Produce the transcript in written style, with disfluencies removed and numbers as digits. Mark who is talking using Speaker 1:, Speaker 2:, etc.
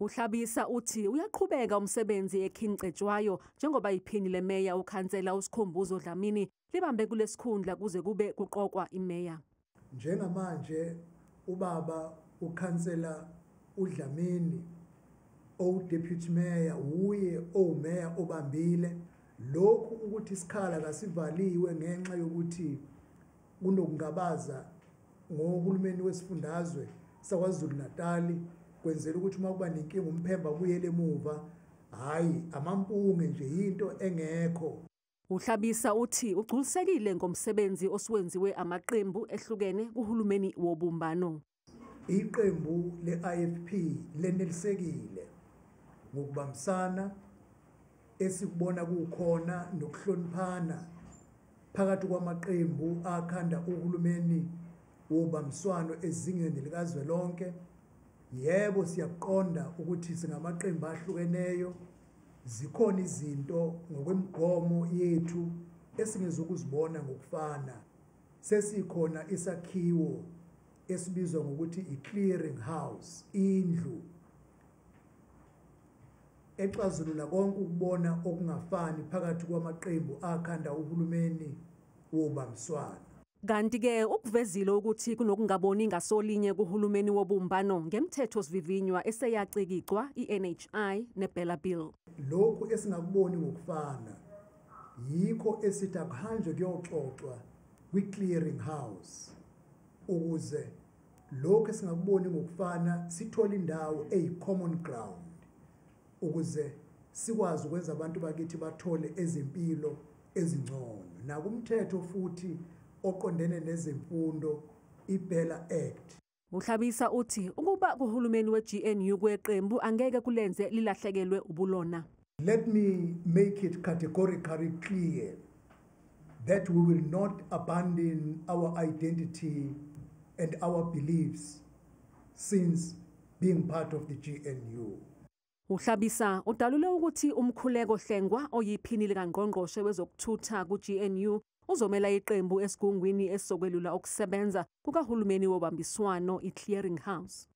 Speaker 1: UHlabisa uthi uyaqhubeka umsebenzi eKing Cetshwayo njengoba iphini lemeya ukhansela uSikhumbuzo Dlamini libambe kulesikhundla kuze kube kuqokwa imeya.
Speaker 2: Njengamanje ubaba ukhansela uDlamini owu-deputy mayor uye owumeya obambile. Lokhu ukuthi isikhala kasivaliwe ngenxa yokuthi kunokungabaza ngohulumeni wesifundazwe saKwaZulu Natal, kwenzela ukuthi uma kuba nenkinga umphemba ubuyele emuva. Hhayi, amampunge nje, yinto engekho.
Speaker 1: UHlabisa uthi ugculisekile ngomsebenzi osuwenziwe amaqembu ehlukene kuhulumeni wobumbano.
Speaker 2: Iqembu le-IFP lenelisekile ngokubambisana esikubona kukhona nokuhloniphana phakathi kwamaqembu akhanda uhulumeni wobambiswano ezingeni likazwelonke. Yebo, siyakuqonda ukuthi singamaqembu ahlukeneyo, zikhona izinto ngokwemigomo yethu esingezukuzibona ngokufana. Sesikhona isakhiwo esibizwa ngokuthi i-clearing house, indlu exazulula konke ukubona okungafani phakathi kwamaqembu akhanda uhulumeni wobambiswano.
Speaker 1: Kanti-ke ukuvezile ukuthi kunokungaboni ngasolinye kuhulumeni wobumbano ngemthethosivivinywa eseyacikicwa i-NHI neBELA Bill.
Speaker 2: Lokhu esingakuboni ngokufana yikho esithi akuhanjwe kuyoxoxwa kwi-clearing house, ukuze lokhu esingakuboni ngokufana sithole indawo eyi-common ground, ukuze sikwazi ukwenza abantu bakithi bathole ezempilo ezingcono. Nakumthetho futhi oqondene nezemfundo, iBELA Act.
Speaker 1: UHlabisa uthi ukuba kuhulumeni we-GNU kweqembu angeke kulenze lilahlekelwe ubulona.
Speaker 2: Let me make it categorically clear that we will not abandon our identity and our beliefs since being part of the GNU.
Speaker 1: UHlabisa udalule ukuthi uMkhuleko Hlengwa oyiphini likangqongqoshe wezokuthutha ku-GNU uzomela iqembu esigungwini esizokwelula ukusebenza kukahulumeni wobambiswano i-Clearing House.